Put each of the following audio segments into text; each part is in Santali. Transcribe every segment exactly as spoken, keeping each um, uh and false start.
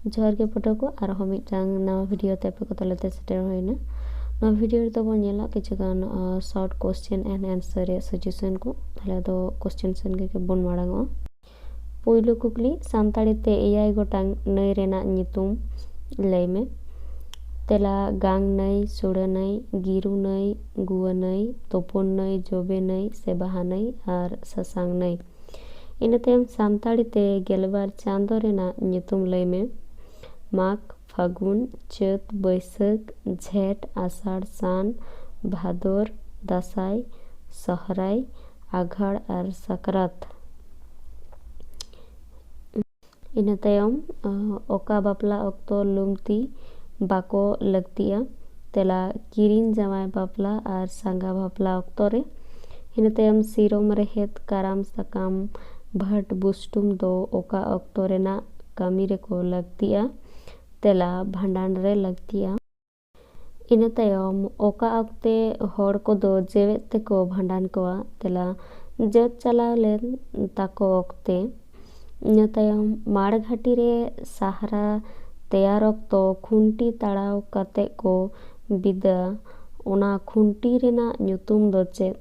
ᱡᱚᱦᱟᱨ ᱜᱮ ᱯᱟᱹᱴᱷᱩᱣᱟᱹ ᱠᱚ, ᱟᱨᱦᱚᱸ ᱢᱤᱫᱴᱟᱝ ᱱᱟᱣᱟ ᱵᱷᱤᱰᱤᱭᱳ ᱛᱮ ᱟᱯᱮ ᱠᱚ ᱛᱟᱞᱟᱛᱮ ᱥᱮᱴᱮᱨ ᱦᱩᱭᱱᱟ᱾ ᱱᱚᱣᱟ ᱵᱷᱤᱰᱤᱭᱳ ᱨᱮᱫᱚ ᱵᱚᱱ ᱧᱮᱞᱟ ᱠᱤᱪᱷᱩ ᱜᱟᱱ ᱥᱚᱨᱴ ᱠᱚᱥᱪᱮᱱ ᱮᱱᱰ ᱟᱱᱥᱟᱨ ᱨᱮᱭᱟᱜ ᱥᱟᱡᱮᱥᱚᱱ ᱠᱚ᱾ ᱛᱟᱦᱞᱮ ᱟᱫᱚ ᱠᱚᱥᱪᱮᱱ ᱥᱮᱱ ᱜᱮ ᱵᱚᱱ ᱢᱟᱲᱟᱝ ᱚᱜᱼᱟ᱾ ᱯᱩᱭᱞᱩ ᱠᱩᱠᱞᱤ, ᱥᱟᱱᱛᱟᱲᱤ ᱛᱮ ᱮᱭᱟᱭ ᱜᱚᱴᱟᱝ ᱱᱟᱹᱭ ᱨᱮᱱᱟᱜ ᱧᱩᱛᱩᱢ ᱞᱟᱹᱭ ᱢᱮ᱾ ᱛᱮᱞᱟ, ᱜᱟᱝ ᱱᱟᱹᱭ, ᱥᱩᱲᱟᱹ ᱱᱟᱹᱭ, ᱜᱤᱨᱩ ᱱᱟᱹᱭ, ᱜᱩᱣᱟᱹ ᱱᱟᱹᱭ, ᱛᱩᱯᱩᱱ ᱱᱟᱹᱭ, ᱡᱚᱵᱮ ᱱᱟᱹᱭ ᱥᱮ ᱵᱟᱦᱟ ᱱᱟᱹᱭ ᱟᱨ ᱥᱟᱥᱟᱝ ᱱᱟᱹᱭ᱾ ᱤᱱᱟᱹ ᱛᱟᱭᱚᱢ ᱥᱟᱱᱛᱟᱲᱤ ᱛᱮ ᱜᱮᱞᱵᱟᱨ ᱪᱟᱸᱫᱚ ᱨᱮᱱᱟᱜ ᱧᱩᱛᱩᱢ ᱞᱟᱹᱭ ᱢᱮ᱾ ᱢᱟᱜᱽ, ᱯᱷᱟᱹᱜᱩᱱ, ᱪᱟᱹᱛ, ᱵᱟᱹᱭᱥᱟᱹᱠᱷ, ᱡᱷᱮᱸᱴ, ᱟᱥᱟᱲ, ᱥᱟᱱ, ᱵᱷᱟᱫᱚᱨ, ᱫᱟᱸᱥᱟᱭ, ᱥᱚᱦᱨᱟᱭ, ᱟᱜᱷᱟᱲ ᱟᱨ ᱥᱟᱠᱨᱟᱛ᱾ ᱤᱱᱟᱹ ᱛᱟᱭᱚᱢ, ᱚᱠᱟ ᱵᱟᱯᱞᱟ ᱚᱠᱛᱚ ᱞᱩᱢᱛᱤ ᱵᱟᱠᱚ ᱞᱟᱹᱠᱛᱤᱜᱼᱟ? ᱛᱮᱞᱟ, ᱠᱤᱨᱤᱧ ᱡᱟᱶᱟᱭ ᱵᱟᱯᱞᱟ ᱟᱨ ᱥᱟᱸᱜᱟ ᱵᱟᱯᱞᱟ ᱚᱠᱛᱚ ᱨᱮ᱾ ᱤᱱᱟᱹ ᱛᱟᱭᱚᱢ ᱥᱤᱨᱚᱢ ᱨᱮᱦᱮᱫ, ᱠᱟᱨᱟᱢ ᱥᱟᱠᱟᱢ, ᱵᱷᱟᱴ ᱵᱩᱥᱴᱩᱢ ᱫᱚ ᱚᱠᱟ ᱚᱠᱛᱚ ᱨᱮᱱᱟᱜ ᱠᱟᱹᱢᱤ ᱨᱮᱠᱚ ᱞᱟᱹᱠᱛᱤᱜᱼᱟ? ᱛᱮᱞᱟ, ᱵᱷᱟᱸᱰᱟᱱ ᱨᱮ ᱞᱟᱹᱠᱛᱤᱜᱼᱟ᱾ ᱤᱱᱟᱹ ᱛᱟᱭᱚᱢ ᱚᱠᱟ ᱚᱠᱛᱮ ᱦᱚᱲ ᱠᱚᱫᱚ ᱡᱮᱣᱮᱫ ᱛᱮᱠᱚ ᱵᱷᱟᱸᱰᱟᱱ ᱠᱚᱣᱟ? ᱛᱮᱞᱟ, ᱡᱟᱹᱛ ᱪᱟᱞᱟᱣ ᱞᱮᱱ ᱛᱟᱠᱚ ᱚᱠᱛᱮ᱾ ᱤᱱᱟᱹ ᱛᱟᱭᱚᱢ ᱢᱟᱲᱜᱷᱟᱴᱤ ᱨᱮ ᱥᱟᱦᱨᱟ ᱛᱮᱭᱟᱨ ᱚᱠᱛᱚ ᱠᱷᱩᱱᱴᱤ ᱛᱟᱲᱟᱣ ᱠᱟᱛᱮ ᱠᱚ ᱵᱤᱫᱟ, ᱚᱱᱟ ᱠᱷᱩᱱᱴᱤ ᱨᱮᱱᱟᱜ ᱧᱩᱛᱩᱢ ᱫᱚ ᱪᱮᱫ?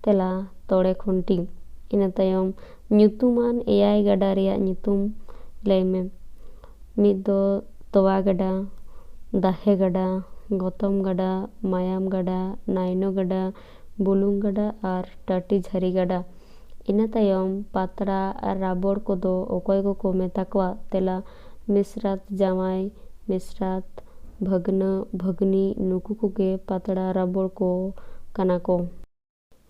ᱛᱮᱞᱟ, ᱛᱚᱲᱮ ᱠᱷᱩᱱᱴᱤ᱾ ᱤᱱᱟᱹ ᱛᱟᱭᱚᱢ ᱧᱩᱛᱩᱢᱟᱱ ᱮᱭᱟᱭ ᱜᱟᱰᱟ ᱨᱮᱭᱟᱜ ᱧᱩᱛᱩᱢ ᱞᱟᱹᱭ ᱢᱮ᱾ ᱢᱤᱫ ᱫᱚ ᱛᱚᱣᱟ ᱜᱟᱰᱟ, ᱫᱟᱦᱮ ᱜᱟᱰᱟ, ᱜᱚᱛᱚᱢ ᱜᱟᱰᱟ, ᱢᱟᱭᱟᱢ ᱜᱟᱰᱟ, ᱱᱟᱭᱱᱚ ᱜᱟᱰᱟ, ᱵᱩᱞᱩᱝ ᱜᱟᱰᱟ ᱟᱨ ᱴᱟᱹᱴᱤ ᱡᱷᱟᱹᱨᱤ ᱜᱟᱰᱟ᱾ ᱤᱱᱟᱹ ᱛᱟᱭᱚᱢ ᱯᱟᱛᱲᱟ ᱟᱨ ᱨᱟᱵᱚᱲ ᱠᱚᱫᱚ ᱚᱠᱚᱭ ᱠᱚᱠᱚ ᱢᱮᱛᱟ ᱠᱚᱣᱟ? ᱛᱮᱞᱟ, ᱢᱤᱥᱨᱟᱛ ᱡᱟᱶᱟᱭ, ᱢᱤᱥᱨᱟᱛ ᱵᱷᱟᱹᱜᱽᱱᱟᱹ, ᱵᱷᱟᱹᱜᱽᱱᱤ, ᱱᱩᱠᱩ ᱠᱚᱜᱮ ᱯᱟᱛᱲᱟ ᱨᱟᱵᱚᱲ ᱠᱚ ᱠᱟᱱᱟ ᱠᱚ᱾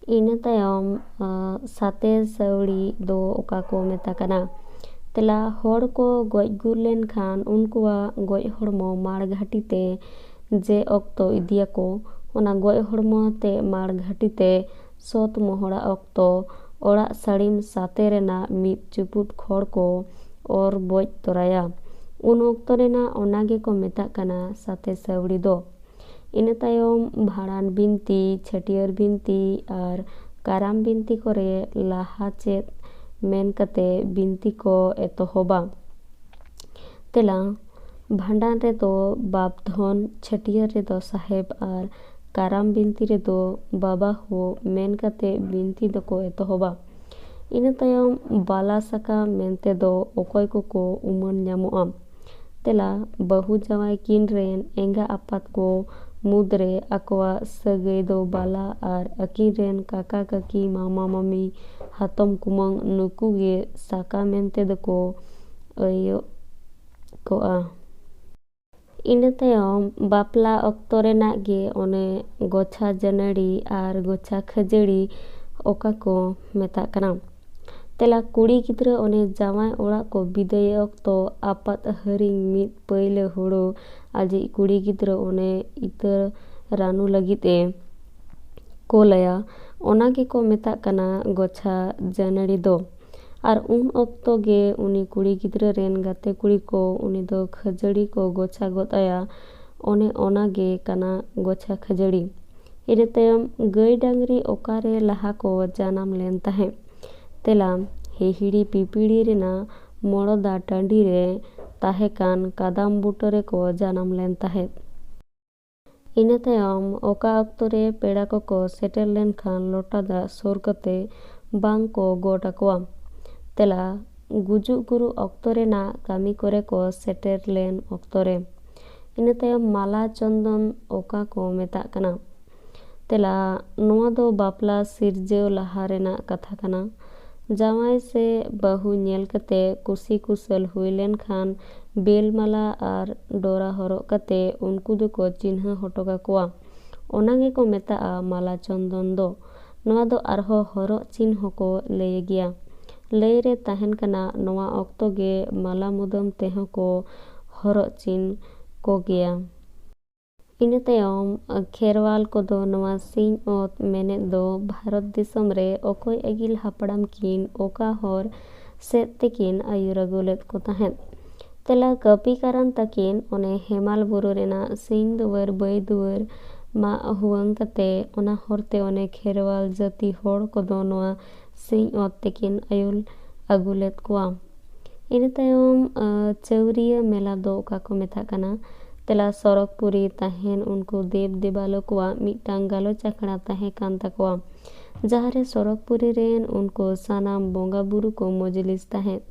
ᱤᱱᱟᱹ ᱛᱟᱭᱚᱢ, ᱟᱸ, ᱥᱟᱛᱮ ᱥᱟᱹᱣᱲᱤ ᱫᱚ ᱚᱠᱟ ᱠᱚ ᱢᱮᱛᱟ ᱠᱟᱱᱟ? ᱛᱮᱞᱟ, ᱦᱚᱲ ᱠᱚ ᱜᱚᱡ ᱜᱩᱨ ᱞᱮᱱᱠᱷᱟᱱ ᱩᱱᱠᱩᱣᱟᱜ ᱜᱚᱡ ᱦᱚᱲᱢᱚ ᱢᱟᱲ ᱜᱷᱟᱹᱴᱤ ᱛᱮ ᱡᱮ ᱚᱠᱛᱚ ᱤᱫᱤᱭᱟᱠᱚ, ᱚᱱᱟ ᱜᱚᱡ ᱦᱚᱲᱢᱚ ᱟᱛᱮ ᱢᱟᱲ ᱜᱷᱟᱹᱴᱤ ᱛᱮ ᱥᱚᱛ ᱢᱚᱦᱚᱲᱟ ᱚᱠᱛᱚ ᱚᱲᱟᱜ ᱥᱟᱹᱲᱤᱢ ᱥᱟᱛᱮ ᱨᱮᱱᱟᱜ ᱢᱤᱫ ᱪᱩᱯᱩᱫ ᱠᱷᱚᱲ ᱠᱚ ᱚᱨ ᱵᱚᱡ ᱛᱚᱨᱟᱭᱟ᱾ ᱩᱱ ᱚᱠᱛᱚ ᱨᱮᱱᱟᱜ ᱚᱱᱟ ᱜᱮᱠᱚ ᱢᱮᱛᱟᱜ ᱠᱟᱱᱟ ᱥᱟᱛᱮ ᱥᱟᱹᱣᱲᱤ ᱫᱚ᱾ ᱤᱱᱟᱹ ᱛᱟᱭᱚᱢ ᱵᱷᱟᱸᱰᱟᱱ ᱵᱤᱱᱛᱤ, ᱪᱷᱟᱹᱴᱭᱟᱹᱨ ᱵᱤᱱᱛᱤ ᱟᱨ ᱠᱟᱨᱟᱢ ᱵᱤᱱᱛᱤ ᱠᱚᱨᱮ ᱞᱟᱦᱟ ᱪᱮᱫ ᱢᱮᱱ ᱠᱟᱛᱮ ᱵᱤᱱᱛᱤ ᱠᱚ ᱮᱛᱚᱦᱚᱵᱟ? ᱛᱮᱞᱟ, ᱵᱷᱟᱸᱰᱟᱱ ᱨᱮᱫᱚ ᱵᱟᱯ ᱫᱷᱚᱱ, ᱪᱷᱟᱹᱴᱭᱟᱹᱨ ᱨᱮᱫᱚ ᱥᱟᱦᱮᱵᱽ ᱟᱨ ᱠᱟᱨᱟᱢ ᱵᱤᱱᱛᱤ ᱨᱮᱫᱚ ᱵᱟᱵᱟ ᱦᱳ ᱢᱮᱱ ᱠᱟᱛᱮ ᱵᱤᱱᱛᱤ ᱫᱚᱠᱚ ᱮᱛᱚᱦᱚᱵᱟ᱾ ᱤᱱᱟᱹ ᱛᱟᱭᱚᱢ ᱵᱟᱞᱟ ᱥᱟᱠᱟᱢ ᱢᱮᱱᱛᱮ ᱫᱚ ᱚᱠᱚᱭ ᱠᱚᱠᱚ ᱩᱢᱟᱹᱱ ᱧᱟᱢᱚᱜᱼᱟ? ᱛᱮᱞᱟ, ᱵᱟᱹᱦᱩ ᱡᱟᱶᱟᱭ ᱠᱤᱱ ᱨᱮᱱ ᱮᱸᱜᱟ ᱟᱯᱟᱛ ᱠᱚ ᱢᱩᱫᱽᱨᱮ ᱟᱠᱚᱣᱟᱜ ᱥᱟᱹᱜᱟᱹᱭ ᱫᱚ ᱵᱟᱞᱟ ᱟᱨ ᱟᱹᱠᱤᱱ ᱨᱮᱱ ᱠᱟᱠᱟ ᱠᱟᱹᱠᱤ, ᱢᱟᱢᱟ ᱢᱟᱢᱤ, ᱦᱟᱛᱚᱢ ᱠᱩᱢᱟᱹᱝ, ᱱᱩᱠᱩ ᱜᱮ ᱥᱟᱠᱟ ᱢᱮᱱᱛᱮ ᱫᱚᱠᱚ ᱟᱹᱭᱟᱹᱜ ᱠᱚᱜᱼᱟ᱾ ᱤᱱᱟᱹ ᱛᱟᱭᱚᱢ ᱵᱟᱯᱞᱟ ᱚᱠᱛᱚ ᱨᱮᱱᱟᱜ ᱜᱮ ᱚᱱᱮ ᱜᱚᱪᱷᱟ ᱡᱟᱹᱱᱟᱹᱲᱤ ᱟᱨ ᱜᱚᱪᱷᱟ ᱠᱷᱟᱹᱡᱟᱹᱲᱤ ᱚᱠᱟ ᱠᱚ ᱢᱮᱛᱟᱜ ᱠᱟᱱᱟ? ᱛᱮᱞᱟ, ᱠᱩᱲᱤ ᱜᱤᱫᱽᱨᱟᱹ ᱚᱱᱮ ᱡᱟᱶᱟᱭ ᱚᱲᱟᱜ ᱠᱚ ᱵᱤᱫᱟᱹᱭᱮ ᱚᱠᱛᱚ ᱟᱯᱟᱛ ᱦᱟᱹᱨᱤᱧ ᱢᱤᱫ ᱯᱟᱹᱭᱞᱟᱹ ᱦᱳᱲᱳ ᱟᱡᱤᱡ ᱠᱩᱲᱤ ᱜᱤᱫᱽᱨᱟᱹ ᱚᱱᱮ ᱤᱛᱟᱹ ᱨᱟᱱᱩ ᱞᱟᱹᱜᱤᱫ ᱮ ᱠᱳᱞᱟᱭᱟ, ᱚᱱᱟ ᱜᱮᱠᱚ ᱢᱮᱛᱟᱜ ᱠᱟᱱᱟ ᱜᱚᱪᱷᱟ ᱡᱟᱹᱱᱟᱹᱲᱤ ᱫᱚ᱾ ᱟᱨ ᱩᱱ ᱚᱠᱛᱚ ᱜᱮ ᱩᱱᱤ ᱠᱩᱲᱤ ᱜᱤᱫᱽᱨᱟᱹ ᱨᱮᱱ ᱜᱟᱛᱮ ᱠᱩᱲᱤ ᱠᱚ ᱩᱱᱤ ᱫᱚ ᱠᱷᱟᱹᱡᱟᱹᱲᱤ ᱠᱚ ᱜᱚᱪᱷᱟ ᱜᱚᱫ ᱟᱭᱟ, ᱚᱱᱮ ᱚᱱᱟ ᱜᱮ ᱠᱟᱱᱟ ᱜᱚᱪᱷᱟ ᱠᱷᱟᱹᱡᱟᱹᱲᱤ᱾ ᱤᱱᱟᱹ ᱛᱟᱭᱚᱢ ᱜᱟᱹᱭ ᱰᱟᱝᱨᱤ ᱚᱠᱟᱨᱮ ᱞᱟᱦᱟ ᱠᱚ ᱡᱟᱱᱟᱢ ᱞᱮᱱ ᱛᱟᱦᱮᱸᱫ? ᱛᱮᱞᱟ, ᱦᱤᱦᱤᱲᱤ ᱯᱤᱯᱤᱲᱤ ᱨᱮᱱᱟᱜ ᱢᱚᱲᱚᱫᱟ ᱴᱟᱺᱰᱤ ᱨᱮ ᱛᱟᱦᱮᱸ ᱠᱟᱱ ᱠᱟᱫᱟᱢ ᱵᱩᱴᱟᱹ ᱨᱮᱠᱚ ᱡᱟᱱᱟᱢ ᱞᱮᱱ ᱛᱟᱦᱮᱸᱫ᱾ ᱤᱱᱟᱹ ᱛᱟᱭᱚᱢ ᱚᱠᱟ ᱚᱠᱛᱚ ᱨᱮ ᱯᱮᱲᱟ ᱠᱚᱠᱚ ᱥᱮᱴᱮᱨ ᱞᱮᱱᱠᱷᱟᱱ ᱞᱚᱴᱟ ᱫᱟᱜ ᱥᱩᱨ ᱠᱟᱛᱮ ᱵᱟᱝ ᱠᱚ ᱜᱚᱰ ᱟᱠᱚᱣᱟ? ᱛᱮᱞᱟ, ᱜᱩᱡᱩᱜ ᱜᱩᱨᱩ ᱚᱠᱛᱚ ᱨᱮᱱᱟᱜ ᱠᱟᱹᱢᱤ ᱠᱚᱨᱮ ᱠᱚ ᱥᱮᱴᱮᱨ ᱞᱮᱱ ᱚᱠᱛᱚ ᱨᱮ᱾ ᱤᱱᱟᱹ ᱛᱟᱭᱚᱢ ᱢᱟᱞᱟ ᱪᱚᱱᱫᱚᱱ ᱚᱠᱟ ᱠᱚ ᱢᱮᱛᱟᱜ ᱠᱟᱱᱟ? ᱛᱮᱞᱟ, ᱱᱚᱣᱟ ᱫᱚ ᱵᱟᱯᱞᱟ ᱥᱤᱨᱡᱟᱹᱣ ᱞᱟᱦᱟ ᱨᱮᱱᱟᱜ ᱠᱟᱛᱷᱟ ᱠᱟᱱᱟ᱾ ᱡᱟᱶᱟᱭ ᱥᱮ ᱵᱟᱹᱦᱩ ᱧᱮᱞ ᱠᱟᱛᱮ ᱠᱩᱥᱤ ᱠᱩᱥᱟᱹᱞ ᱦᱩᱭ ᱞᱮᱱᱠᱷᱟᱱ ᱵᱮᱞ ᱢᱟᱞᱟ ᱟᱨ ᱰᱚᱨᱟ ᱦᱚᱨᱚᱜ ᱠᱟᱛᱮ ᱩᱱᱠᱩ ᱫᱚᱠᱚ ᱪᱤᱱᱦᱟᱹ ᱦᱚᱴᱚ ᱠᱟᱠᱚᱣᱟ᱾ ᱚᱱᱟ ᱜᱮᱠᱚ ᱢᱮᱛᱟᱜᱼᱟ ᱢᱟᱞᱟ ᱪᱚᱱᱫᱚᱱ ᱫᱚ᱾ ᱱᱚᱣᱟ ᱫᱚ ᱟᱨᱦᱚᱸ ᱦᱚᱨᱚᱜ ᱪᱤᱱ ᱦᱚᱸᱠᱚ ᱞᱟᱹᱭ ᱜᱮᱭᱟ᱾ ᱞᱟᱹᱭ ᱨᱮ ᱛᱟᱦᱮᱱ ᱠᱟᱱᱟ, ᱱᱚᱣᱟ ᱚᱠᱛᱚ ᱜᱮ ᱢᱟᱞᱟ ᱢᱩᱫᱟᱹᱢ ᱛᱮᱦᱚᱸ ᱠᱚ ᱦᱚᱨᱚᱜ ᱪᱤᱱ ᱠᱚᱜᱮᱭᱟ᱾ ᱤᱱᱟᱹ ᱛᱟᱭᱚᱢ ᱠᱷᱮᱨᱣᱟᱞ ᱠᱚᱫᱚ ᱱᱚᱣᱟ ᱥᱤᱧ ᱚᱛ ᱢᱮᱱᱮᱫ ᱫᱚ ᱵᱷᱟᱨᱚᱛ ᱫᱤᱥᱚᱢ ᱨᱮ ᱚᱠᱚᱭ ᱟᱹᱜᱤᱞ ᱦᱟᱯᱲᱟᱢ ᱠᱤᱱ ᱚᱠᱟ ᱦᱚᱨ ᱥᱮᱫ ᱛᱮᱠᱤᱱ ᱟᱹᱭᱩᱨ ᱟᱹᱜᱩ ᱞᱮᱫ ᱠᱚ ᱛᱟᱦᱮᱸᱫ? ᱛᱮᱞᱟ, ᱠᱟᱹᱯᱤ ᱠᱟᱨᱟᱱ ᱛᱟᱹᱠᱤᱱ ᱚᱱᱮ ᱦᱮᱢᱟᱞ ᱵᱩᱨᱩ ᱨᱮᱱᱟᱜ ᱥᱤᱧ ᱫᱩᱣᱟᱹᱨ ᱵᱟᱹᱭ ᱫᱩᱣᱟᱹᱨ ᱢᱟᱜ ᱦᱩᱣᱟᱹᱝ ᱠᱟᱛᱮ ᱚᱱᱟ ᱦᱚᱨᱛᱮ ᱚᱱᱮ ᱠᱷᱮᱨᱣᱟᱞ ᱡᱟᱹᱛᱤ ᱦᱚᱲ ᱠᱚᱫᱚ ᱱᱚᱣᱟ ᱥᱤᱧ ᱚᱛ ᱛᱮᱠᱤᱱ ᱟᱹᱭᱩᱨ ᱟᱹᱜᱩ ᱞᱮᱫ ᱠᱚᱣᱟ᱾ ᱤᱱᱟᱹ ᱛᱟᱭᱚᱢ ᱪᱟᱹᱣᱨᱤᱭᱟᱹ ᱢᱮᱞᱟ ᱫᱚ ᱚᱠᱟ ᱠᱚ ᱢᱮᱛᱟᱜ ᱠᱟᱱᱟ? ᱛᱮᱞᱟ, ᱥᱚᱨᱚᱜᱽᱯᱩᱨᱤ ᱛᱟᱦᱮᱱ ᱩᱱᱠᱩ ᱫᱮᱵ ᱫᱮᱵᱟᱞᱚ ᱠᱚᱣᱟᱜ ᱢᱤᱫᱴᱟᱝ ᱜᱟᱞᱚᱪ ᱟᱠᱷᱲᱟ ᱛᱟᱦᱮᱸ ᱠᱟᱱ ᱛᱟᱠᱚᱣᱟ, ᱡᱟᱦᱟᱸ ᱨᱮ ᱥᱚᱨᱚᱜᱽᱯᱩᱨᱤ ᱨᱮᱱ ᱩᱱᱠᱩ ᱥᱟᱱᱟᱢ ᱵᱚᱸᱜᱟ ᱵᱩᱨᱩ ᱠᱚ ᱢᱚᱡᱽᱞᱤᱥ ᱛᱟᱦᱮᱸᱫ᱾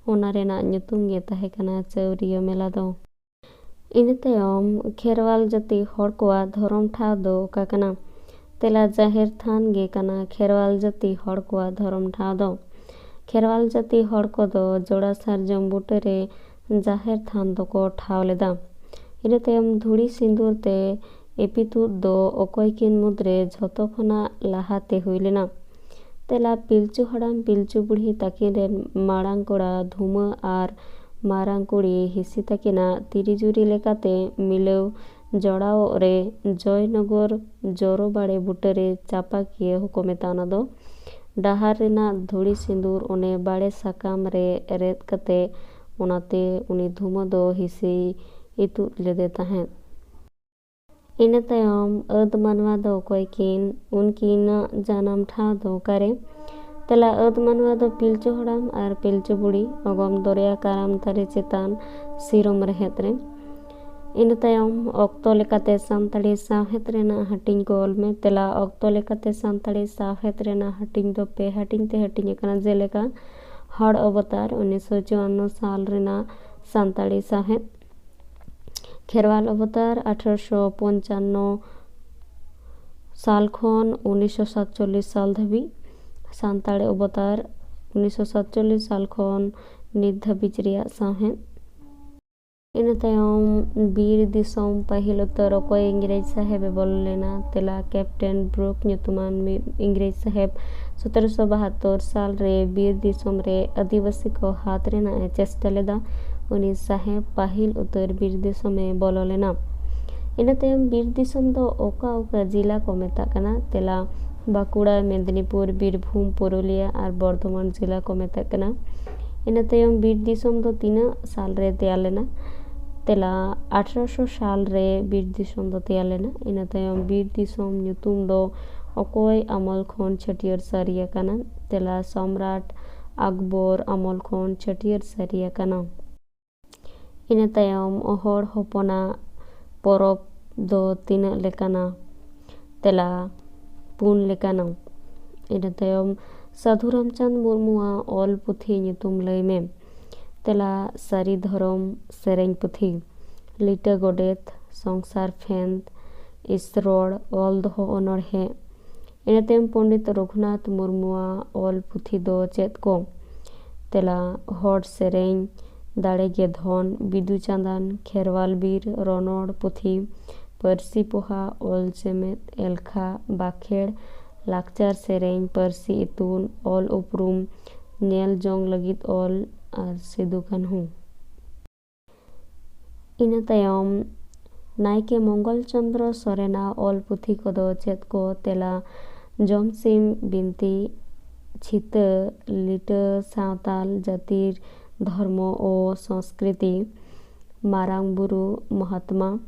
ᱚᱱᱟ ᱨᱮᱱᱟᱜ ᱧᱩᱛᱩᱢ ᱜᱮ ᱛᱟᱦᱮᱸ ᱠᱟᱱᱟ ᱪᱟᱹᱣᱨᱤᱭᱟᱹ ᱢᱮᱞᱟ ᱫᱚ᱾ ᱤᱱᱟᱹ ᱛᱟᱭᱚᱢ ᱠᱷᱮᱨᱣᱟᱞ ᱡᱟᱹᱛᱤ ᱦᱚᱲ ᱠᱚᱣᱟᱜ ᱫᱷᱚᱨᱚᱢ ᱴᱷᱟᱶ ᱫᱚ ᱚᱠᱟ ᱠᱟᱱᱟ? ᱛᱮᱞᱟ, ᱡᱟᱦᱮᱨ ᱛᱷᱟᱱ ᱜᱮ ᱠᱟᱱᱟ ᱠᱷᱮᱨᱣᱟᱞ ᱡᱟᱹᱛᱤ ᱦᱚᱲ ᱠᱚᱣᱟᱜ ᱫᱷᱚᱨᱚᱢ ᱴᱷᱟᱶ ᱫᱚ᱾ ᱠᱷᱮᱨᱣᱟᱞ ᱡᱟᱹᱛᱤ ᱦᱚᱲ ᱠᱚᱫᱚ ᱡᱚᱲᱟ ᱥᱟᱨᱡᱚᱢ ᱵᱩᱴᱟᱹ ᱨᱮ ᱡᱟᱦᱮᱨ ᱛᱷᱟᱱ ᱫᱚᱠᱚ ᱴᱷᱟᱶ ᱞᱮᱫᱟ᱾ ᱤᱱᱟᱹ ᱛᱟᱭᱚᱢ ᱫᱷᱩᱲᱤ ᱥᱤᱸᱫᱩᱨ ᱛᱮ ᱮᱯᱤᱛᱩᱫ ᱫᱚ ᱚᱠᱚᱭ ᱠᱤᱱ ᱢᱩᱫᱽᱨᱮ ᱡᱷᱚᱛᱚ ᱠᱷᱚᱱᱟᱜ ᱞᱟᱦᱟᱛᱮ ᱦᱩᱭ ᱞᱮᱱᱟ? ᱛᱮᱞᱟ, ᱯᱤᱞᱪᱩ ᱦᱟᱲᱟᱢ ᱯᱤᱞᱪᱩ ᱵᱩᱲᱦᱤ ᱛᱟᱹᱠᱤᱱ ᱨᱮᱱ ᱢᱟᱲᱟᱝ ᱠᱚᱲᱟ ᱫᱷᱩᱢᱟᱹ ᱟᱨ ᱢᱟᱨᱟᱝ ᱠᱩᱲᱤ ᱦᱤᱸᱥᱤ ᱛᱟᱹᱠᱤᱱᱟᱜ ᱛᱤᱨᱤᱡᱩᱨᱤ ᱞᱮᱠᱟᱛᱮ ᱢᱤᱞᱟᱹᱣ ᱡᱚᱲᱟᱣᱚᱜ ᱨᱮ ᱡᱚᱭᱱᱚᱜᱚᱨ ᱡᱚᱨᱚ ᱵᱟᱲᱮ ᱵᱩᱴᱟᱹᱨᱮ ᱪᱟᱯᱟᱠᱤᱭᱟᱹ ᱦᱚᱸᱠᱚ ᱢᱮᱛᱟ ᱚᱱᱟ ᱫᱚ᱾ ᱰᱟᱦᱟᱨ ᱨᱮᱱᱟᱜ ᱫᱷᱩᱲᱤ ᱥᱤᱸᱫᱩᱨ ᱚᱱᱮ ᱵᱟᱲᱮ ᱥᱟᱠᱟᱢ ᱨᱮ ᱨᱮᱫ ᱠᱟᱛᱮ, ᱚᱱᱟᱛᱮ ᱩᱱᱤ ᱫᱷᱩᱢᱟᱹ ᱫᱚ ᱦᱤᱸᱥᱤᱭ ᱤᱛᱩᱫ ᱞᱮᱫᱮ ᱛᱟᱦᱮᱸᱫ᱾ ᱤᱱᱟᱹ ᱛᱟᱭᱚᱢ ᱟᱹᱫ ᱢᱟᱱᱣᱟ ᱫᱚ ᱚᱠᱚᱭ ᱠᱤᱱ? ᱩᱱᱠᱤᱱᱟᱜ ᱡᱟᱱᱟᱢ ᱴᱷᱟᱶ ᱫᱚ ᱚᱠᱟᱨᱮ? ᱛᱮᱞᱟ, ᱟᱹᱫ ᱢᱟᱱᱣᱟ ᱫᱚ ᱯᱤᱞᱪᱩ ᱦᱟᱲᱟᱢ ᱟᱨ ᱯᱤᱞᱪᱩ ᱵᱩᱲᱦᱤ ᱚᱜᱚᱢ ᱫᱚᱨᱭᱟ ᱠᱟᱨᱟᱢ ᱫᱟᱨᱮ ᱪᱮᱛᱟᱱ ᱥᱤᱨᱚᱢ ᱨᱮᱦᱮᱫ ᱨᱮ᱾ ᱤᱱᱟᱹ ᱛᱟᱭᱚᱢ ᱚᱠᱛᱚ ᱞᱮᱠᱟᱛᱮ ᱥᱟᱱᱛᱟᱲᱤ ᱥᱟᱶᱦᱮᱫ ᱨᱮᱱᱟᱜ ᱦᱟᱹᱴᱤᱧ ᱠᱚ ᱚᱞ ᱢᱮ᱾ ᱛᱮᱞᱟ, ᱚᱠᱛᱚ ᱞᱮᱠᱟᱛᱮ ᱥᱟᱱᱛᱟᱲᱤ ᱥᱟᱶᱦᱮᱫ ᱨᱮᱱᱟᱜ ᱦᱟᱹᱴᱤᱧ ᱫᱚ ᱯᱮ ᱦᱟᱹᱴᱤᱧ ᱛᱮ ᱦᱟᱹᱴᱤᱧ ᱟᱠᱟᱱᱟ, ᱡᱮᱞᱮᱠᱟ ᱦᱚᱲ ᱚᱵᱚᱛᱟᱨ ᱩᱱᱤᱥᱥᱚ ᱪᱩᱣᱟᱱᱱᱚ ᱥᱟᱞ ᱨᱮᱱᱟᱜ ᱥᱟᱱᱛᱟᱲᱤ ᱥᱟᱶᱦᱮᱫ, ᱠᱷᱮᱨᱣᱟᱞ ᱚᱵᱚᱛᱟᱨ ᱟᱴᱷᱨᱚᱥᱚ ᱯᱚᱧᱪᱟᱱᱱᱚ ᱥᱟᱞ ᱠᱷᱚᱱ ᱩᱱᱤᱥᱥᱚ ᱥᱟᱛᱪᱚᱞᱞᱤᱥ ᱥᱟᱞ ᱫᱷᱟᱹᱵᱤᱡ, ᱥᱟᱱᱛᱟᱲᱤ ᱚᱵᱚᱛᱟᱨ ᱩᱱᱤᱥᱥᱚ ᱥᱟᱛᱪᱚᱞᱞᱤᱥ ᱥᱟᱞ ᱠᱷᱚᱱ ᱱᱤᱛ ᱫᱷᱟᱹᱵᱤᱡ ᱨᱮᱭᱟᱜ ᱥᱟᱶᱦᱮᱫ᱾ ᱤᱱᱟᱹ ᱛᱟᱭᱚᱢ ᱵᱤᱨ ᱫᱤᱥᱚᱢ ᱯᱟᱹᱦᱤᱞ ᱩᱛᱟᱹᱨ ᱚᱠᱚᱭ ᱤᱝᱨᱮᱡᱽ ᱥᱟᱦᱮᱵ ᱮ ᱵᱚᱞᱚ ᱞᱮᱱᱟ? ᱛᱮᱞᱟ, ᱠᱮᱯᱴᱮᱱ ᱵᱨᱩᱠ ᱧᱩᱛᱩᱢᱟᱱ ᱢᱤᱫ ᱤᱝᱨᱮᱡᱽ ᱥᱟᱦᱮᱵ ᱥᱚᱛᱨᱚᱥᱚ ᱵᱟᱦᱟᱛᱛᱚᱨ ᱥᱟᱞ ᱨᱮ ᱵᱤᱨ ᱫᱤᱥᱚᱢ ᱨᱮ ᱟᱹᱫᱤᱵᱟᱹᱥᱤ ᱠᱚ ᱦᱟᱛ ᱨᱮᱱᱟᱜ ᱮ ᱪᱮᱥᱴᱟ ᱞᱮᱫᱟ᱾ ᱩᱱᱤ ᱥᱟᱦᱮᱵ ᱯᱟᱹᱦᱤᱞ ᱩᱛᱟᱹᱨ ᱵᱤᱨ ᱫᱤᱥᱚᱢ ᱮ ᱵᱚᱞᱚ ᱞᱮᱱᱟ᱾ ᱤᱱᱟᱹ ᱛᱟᱭᱚᱢ ᱵᱤᱨ ᱫᱤᱥᱚᱢ ᱫᱚ ᱚᱠᱟ ᱚᱠᱟ ᱡᱤᱞᱟ ᱠᱚ ᱢᱮᱛᱟᱜ ᱠᱟᱱᱟ? ᱛᱮᱞᱟ, ᱵᱟᱸᱠᱩᱲᱟ, ᱢᱮᱫᱽᱱᱤᱯᱩᱨ, ᱵᱤᱨᱵᱷᱩᱢ, ᱯᱩᱨᱩᱞᱤᱭᱟ ᱟᱨ ᱵᱚᱨᱫᱷᱚᱢᱟᱱ ᱡᱤᱞᱟ ᱠᱚ ᱢᱮᱛᱟᱜ ᱠᱟᱱᱟ᱾ ᱤᱱᱟᱹ ᱛᱟᱭᱚᱢ ᱵᱤᱨ ᱫᱤᱥᱚᱢ ᱫᱚ ᱛᱤᱱᱟᱹᱜ ᱥᱟᱞ ᱨᱮ ᱛᱮᱭᱟᱨ ᱞᱮᱱᱟ? ᱛᱮᱞᱟ, ᱟᱴᱷᱨᱚᱥᱚ ᱥᱟᱞ ᱨᱮ ᱵᱤᱨ ᱫᱤᱥᱚᱢ ᱫᱚ ᱛᱮᱭᱟᱨ ᱞᱮᱱᱟ᱾ ᱤᱱᱟᱹ ᱛᱟᱭᱚᱢ ᱵᱤᱨ ᱫᱤᱥᱚᱢ ᱧᱩᱛᱩᱢ ᱫᱚ ᱚᱠᱚᱭ ᱟᱢᱚᱞ ᱠᱷᱚᱱ ᱪᱷᱟᱹᱴᱭᱟᱹᱨ ᱥᱟᱹᱨᱤ ᱟᱠᱟᱱᱟ? ᱛᱮᱞᱟ, ᱥᱚᱢᱨᱟᱴ ᱟᱠᱵᱚᱨ ᱟᱢᱚᱞ ᱠᱷᱚᱱ ᱪᱷᱟᱹᱴᱭᱟᱹᱨ ᱥᱟᱹᱨᱤ ᱟᱠᱟᱱᱟ᱾ ᱤᱱᱟᱹ ᱛᱟᱭᱚᱢ ᱦᱚᱲ ᱦᱚᱯᱚᱱᱟᱜ ᱯᱚᱨᱚᱵᱽ ᱫᱚ ᱛᱤᱱᱟᱹᱜ ᱞᱮᱠᱟᱱᱟ? ᱛᱮᱞᱟ, ᱯᱩᱱ ᱞᱮᱠᱟᱱᱟ᱾ ᱤᱱᱟᱹ ᱛᱟᱭᱚᱢ ᱥᱟᱹᱫᱷᱩ ᱨᱟᱢᱪᱟᱸᱫᱽ ᱢᱩᱨᱢᱩᱣᱟᱜ ᱚᱞ ᱯᱩᱛᱷᱤ ᱧᱩᱛᱩᱢ ᱞᱟᱹᱭ ᱢᱮ᱾ ᱛᱮᱞᱟ, ᱥᱟᱹᱨᱤ ᱫᱷᱚᱨᱚᱢ ᱥᱮᱨᱮᱧ ᱯᱩᱛᱷᱤ, ᱞᱤᱴᱟᱹ ᱜᱚᱰᱮᱛ, ᱥᱚᱝᱥᱟᱨ ᱯᱷᱮᱸᱫᱽ, ᱤᱥᱨᱚᱲ, ᱚᱞ ᱫᱚᱦᱚ ᱚᱱᱚᱬᱦᱮ᱾ ᱤᱱᱟᱹ ᱛᱟᱭᱚᱢ ᱯᱚᱱᱰᱤᱛ ᱨᱚᱜᱷᱩᱱᱟᱛᱷ ᱢᱩᱨᱢᱩᱣᱟᱜ ᱚᱞ ᱯᱩᱛᱷᱤ ᱫᱚ ᱪᱮᱫ ᱠᱚ? ᱛᱮᱞᱟ, ᱦᱚᱲ ᱥᱮᱨᱮᱧ, ᱫᱟᱲᱮ ᱜᱮ ᱫᱷᱚᱱ, ᱵᱤᱫᱩ ᱪᱟᱸᱫᱟᱱ, ᱠᱷᱮᱨᱣᱟᱞ ᱵᱤᱨ, ᱨᱚᱱᱚᱲ ᱯᱩᱛᱷᱤ, ᱯᱟᱹᱨᱥᱤ ᱯᱚᱦᱟ, ᱚᱞ ᱪᱮᱢᱮᱫ, ᱮᱞᱠᱷᱟ, ᱵᱟᱠᱷᱮᱲ, ᱞᱟᱠᱪᱟᱨ ᱥᱮᱨᱮᱧ, ᱯᱟᱹᱨᱥᱤ ᱤᱛᱩᱱ, ᱚᱞ ᱩᱯᱨᱩᱢ, ᱧᱮᱞ ᱡᱚᱝ ᱞᱟᱹᱜᱤᱫ ᱚᱞ ᱟᱨ ᱥᱤᱫᱩ ᱠᱟᱹᱱᱦᱩ᱾ ᱤᱱᱟᱹ ᱛᱟᱭᱚᱢ ᱱᱟᱭᱠᱮ ᱢᱚᱝᱜᱚᱞ ᱪᱚᱸᱫᱽᱨᱚ ᱥᱚᱨᱮᱱᱟᱜ ᱚᱞ ᱯᱩᱛᱷᱤ ᱠᱚᱫᱚ ᱪᱮᱫ ᱠᱚ? ᱛᱮᱞᱟ, ᱡᱚᱢᱥᱤᱢ ᱵᱤᱱᱛᱤ, ᱪᱷᱤᱛᱟᱹ, ᱞᱤᱴᱟᱹ, ᱥᱟᱶᱛᱟᱞ ᱡᱟᱹᱛᱤ, ᱫᱷᱚᱨᱢᱚ ᱳ ᱥᱚᱸᱥᱠᱨᱤᱛᱤ, ᱢᱟᱨᱟᱝ ᱵᱩᱨᱩ, ᱢᱚᱦᱟᱛᱢᱟ᱾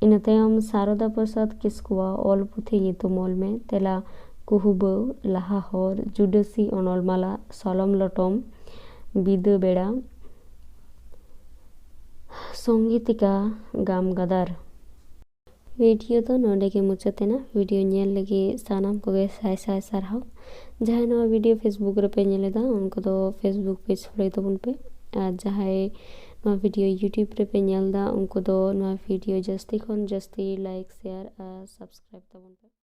ᱤᱱᱟᱹ ᱛᱟᱭᱚᱢ ᱥᱟᱨᱚᱫᱟ ᱯᱨᱚᱥᱟᱫᱽ ᱠᱤᱥᱠᱩᱣᱟᱜ ᱚᱞ ᱯᱩᱛᱷᱤ ᱧᱩᱛᱩᱢ ᱚᱞ ᱢᱮ᱾ ᱛᱮᱞᱟ, ᱠᱩᱦᱩᱵᱟᱹᱣ, ᱞᱟᱦᱟ ᱦᱚᱨ, ᱡᱩᱰᱟᱹᱥᱤ ᱚᱱᱚᱞ ᱢᱟᱞᱟ, ᱥᱚᱞᱚᱢ ᱞᱚᱴᱚᱢ, ᱵᱤᱫᱟᱹ ᱵᱮᱲᱟ᱾ ᱥᱚᱝᱜᱤᱛᱤᱠᱟ ᱜᱟᱢ ᱜᱟᱫᱟᱨ᱾ ᱵᱷᱤᱰᱤᱭᱳ ᱫᱚ ᱱᱚᱰᱮ ᱜᱮ ᱢᱩᱪᱟᱹᱫ ᱮᱱᱟ᱾ ᱵᱷᱤᱰᱤᱭᱳ ᱧᱮᱞ ᱞᱟᱹᱜᱤᱫ ᱥᱟᱱᱟᱢ ᱠᱚᱜᱮ ᱥᱟᱭ ᱥᱟᱭ ᱥᱟᱨᱦᱟᱣ᱾ ᱡᱟᱦᱟᱸᱭ ᱱᱚᱣᱟ ᱵᱷᱤᱰᱤᱭᱳ Facebook ᱨᱮᱯᱮ ᱧᱮᱞ ᱮᱫᱟ, ᱩᱱᱠᱩ ᱫᱚ Facebook ᱯᱮᱡᱽ ᱯᱷᱚᱞᱳᱭ ᱛᱟᱵᱚᱱ ᱯᱮ᱾ ᱟᱨ ᱡᱟᱦᱟᱸᱭ ᱱᱚᱣᱟ ᱵᱷᱤᱰᱤᱭᱳ YouTube ᱨᱮᱯᱮ ᱧᱮᱞ ᱮᱫᱟ, ᱩᱱᱠᱩ ᱫᱚ ᱱᱚᱣᱟ ᱵᱷᱤᱰᱤᱭᱳ ᱡᱟᱹᱥᱛᱤ ᱠᱷᱚᱱ ᱡᱟᱹᱥᱛᱤ ᱞᱟᱭᱤᱠ, ᱥᱮᱭᱟᱨ ᱟᱨ ᱥᱟᱵᱥᱠᱨᱟᱭᱤᱵ ᱛᱟᱵᱚᱱ ᱯᱮ᱾